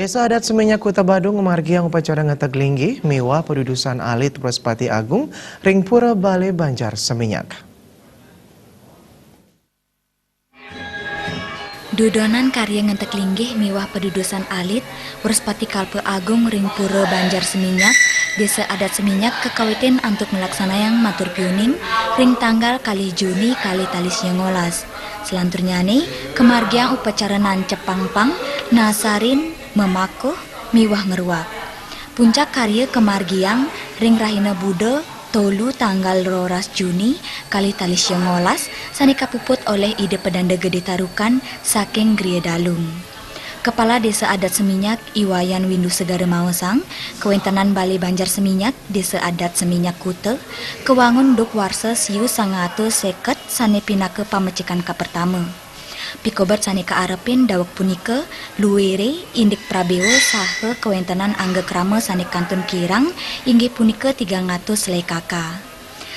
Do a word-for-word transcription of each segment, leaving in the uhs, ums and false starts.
Désa Adat Seminyak Kuta Badung ngamargiang upacara ngenteg linggih miwah padudusan alit Wrespati Agung ring Pura Balé Banjar Seminyak. Dudonan karya ngenteg linggih miwah padudusan alit Wrespati Kalpa Agung ring Pura Banjar Seminyak, Désa Adat Seminyak kakawitin antuk nglaksanayang matur piuning ring tanggal kalih Juni kalih tali sia ngolas. Salanturnyané, kamargiang upacara nancep pangpang, nasarin, mamakuh, miwah ngruak. Puncak karya kamargiang ring rahina Buda, tolu tanggal roras Juni kalih tali sia ngolas, sané kapuput olih Ida Pedanda Gedé Tarukan saking Griya Dalung. Kepala Désa Adat Seminyak, I Wayan Windu Segara maosang, kawéntenan Balé Banjar Seminyak, Désa Adat Seminyak Kuta, kawangun duk warsa siu sangang atus séket sané pinaka pamecikan kapertama. Pikobet sané kaarepin daweg punika, luiré indik prabéwa saha kawéntenan angga krama sané kantun kirang, inggih punika tigang atus lekaka.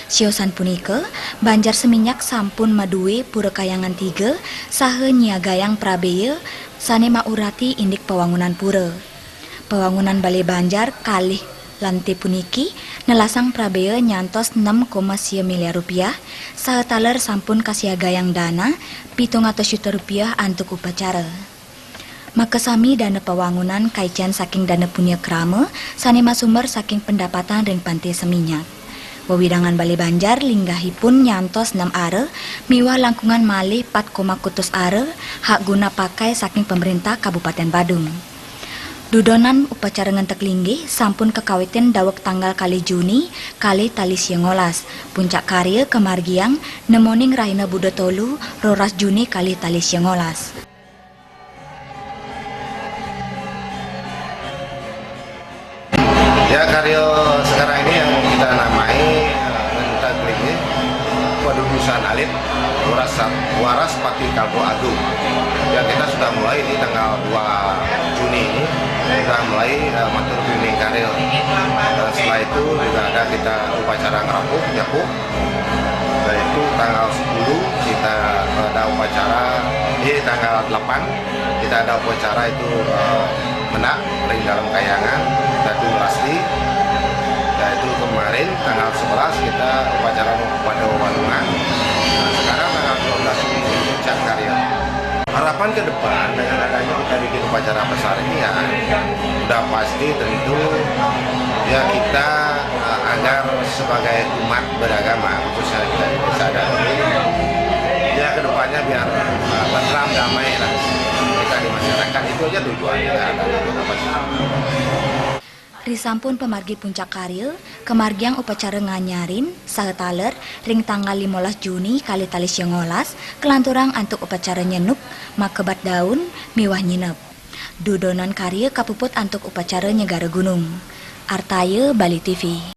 Siosan punika, Banjar Seminyak sampun madué Pura Kahyangan tiga saha nyiagayang prabéya sané maurati indik pawangunan pura. Pawangunan Balé Banjar kalih lantai puniki nelasang prabéya nyantos nem koma sia miliar rupiah, saha taler sampun kasiagayang dana pitung atus juta rupiah antuk upacara. Makasami dana pawangunan kaicén saking dana punya krama sané masumber saking pendapatan ring Pantai Seminyak. Wewidangan Balé Banjar linggahipun nyantos nem ara miwah langkungan malih pat koma kutus ara hak guna pakai saking pemerintah Kabupaten Badung. Dudonan upacara ngenteg linggih sampun kakawitin daweg tanggal kalih Juni kalih tali sia ngolas. Puncak karya kamargiang nemoning rahina Buda tolu roras Juni kalih tali sia ngolas. Ya, karya sekarang ini yang kita namai, eh, Ngenteg Linggih, Padudusan Alit, Waras, Wrespati Kalpa Agung. Ya, kita sudah mulai di tanggal dua Juni ini, sudah mulai, eh, matur piuning karya. Dan setelah itu juga ada kita upacara ngerapuh, nyapuh. Yaitu tanggal sepuluh kita ada upacara, eh, tanggal delapan kita ada upacara itu, eh, mendak ring dalam kahyangan, Datu Lasti. Yaitu kemarin tanggal sebelas kita upacara pada Walungan. Nah, sekarang tanggal dua belas ini puncak karya. Harapan ke depan dengan adanya kita bikin upacara besar ini ya, udah pasti tentu ya kita, eh, agar sebagai umat beragama, khususnya kita di Désa Adat ini, ya ke depannya biar, eh, tentram, damai lah kita di masyarakat. Itu aja tujuannya. Risampun pamargi puncak karya, kamargiang upacara nganyarin saha taler ring tanggal limolas Juni kalih tali sia ngolas, kalanturang antuk upacara nyenup, makebat daun, miwah nyinep. Dudonan karya kapuput antuk upacara nyegara gunung. Artaya, Bali T V.